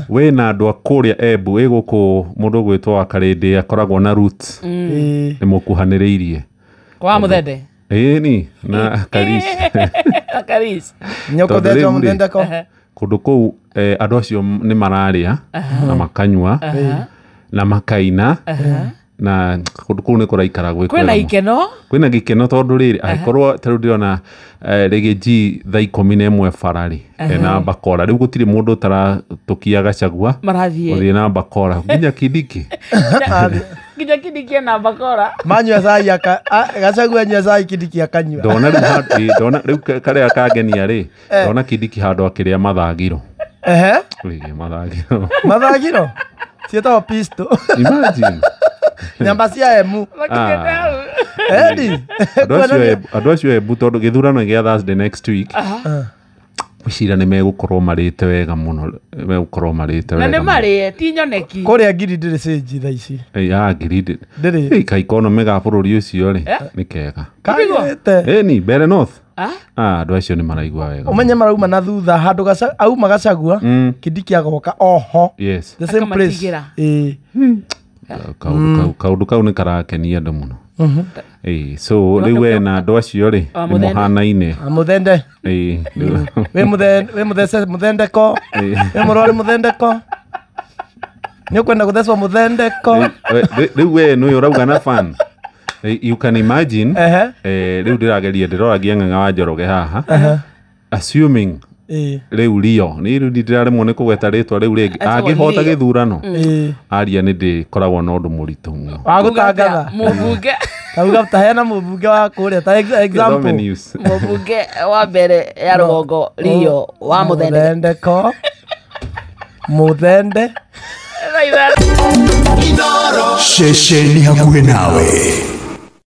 Wĩna andũ a kũrĩa Embu ĩ gũkũ mũndũ ũgwĩtwo wa Karĩndĩ akoragwo na roots, nĩ mũkuhanĩrĩirie. Kwa muthende. Ĩni na Karish. Na Karish. Nyokothete Tondũ wa rĩu rĩ, mũthendeko. Kũndũ kũu andũ acio nĩ mararĩa na makanyua na makaina na kũndũ kũu nĩ kũraikara gwĩ Kwĩna kwega mũno. ikeno. Kwĩna gĩkeno tondũ rĩrĩ angĩkorwo ta rĩu ndĩrona Rĩgĩ G thaa 11 bara rĩ ena bakora rĩu gũtirĩ mũndũ ũtaratũkia Gachagua Marathiĩ. gũthiĩ na bakora nginya Kindiki. Nginya Kindiki ena bakora. Manyua cai Gachagua anyua cai Kindiki akanyua. Ndona rĩu ndona rĩu karĩa kangenia rĩ ndona Kindiki handũ akĩrĩa mathagiro. Ehe. Rĩgĩ mathagiro. Mathagiro ciĩtagwo pistol. Imagine. Nyamba cia emu. Makinyĩte hau. Edi. Andũ acio Embu tondũ gĩthurano gĩa Thursday next week ngwĩciria nĩ megũkorwo marĩte wega mũno, megũkorwo marĩte Na wega nĩ mũno. marĩe ti nyoneki. Kũrĩa ngiri ndĩrĩ cĩnji thaa ici. Ĩ, ya ngiri ndĩ- Ndĩrĩ. Ĩ, ka economy ga bũrũri ũcio rĩ nĩ kega. Kagĩrĩte. Ĩni Mbere North. Ah? Ah, andũ acio nĩ maraigua wega. Ũmenye marauma na thutha handũ auma Gachagua Kindiki agoka oho. Yes. The same place. Akamatigĩra. Ĩ. Kaũndũ kau nĩ karakenia andũ mũno. Ĩ, so rĩu we na andũ acio rĩ Wa nĩ Mũthende. mũhanaine. Mũthende. Ĩ, rĩu- Wĩ wĩ mũthece mũthendeko. Ĩ. Wĩ mũrwaru mũthendeko. Nĩ ũkwenda gũthecwo mũthendeko. Rĩu we nĩwe ũrauga na fan. You can imagine. Ehe. Rĩu ndĩrageria ndĩroragia Ng'ang'a wa Njoroge haha. Assuming Ĩ. rĩu Rio nĩ rĩu ndĩraremwo nĩ kũgweta rĩtwa rĩu rĩngĩ Etagwo angĩhota Rio. gĩthurano Ĩ. aria nĩ ndĩkoragwo na ũndũ mũritũ mũno. Wa gũtangatha. Mũmbunge. Tauga taheana mũmbunge wa kũrĩa ta Gĩthome example. news. Mũmbunge wa mbere ya rũgongo Rio wa Mũthende. Mũthendeko. Mũthende. Ceceni hakuhĩ nawe.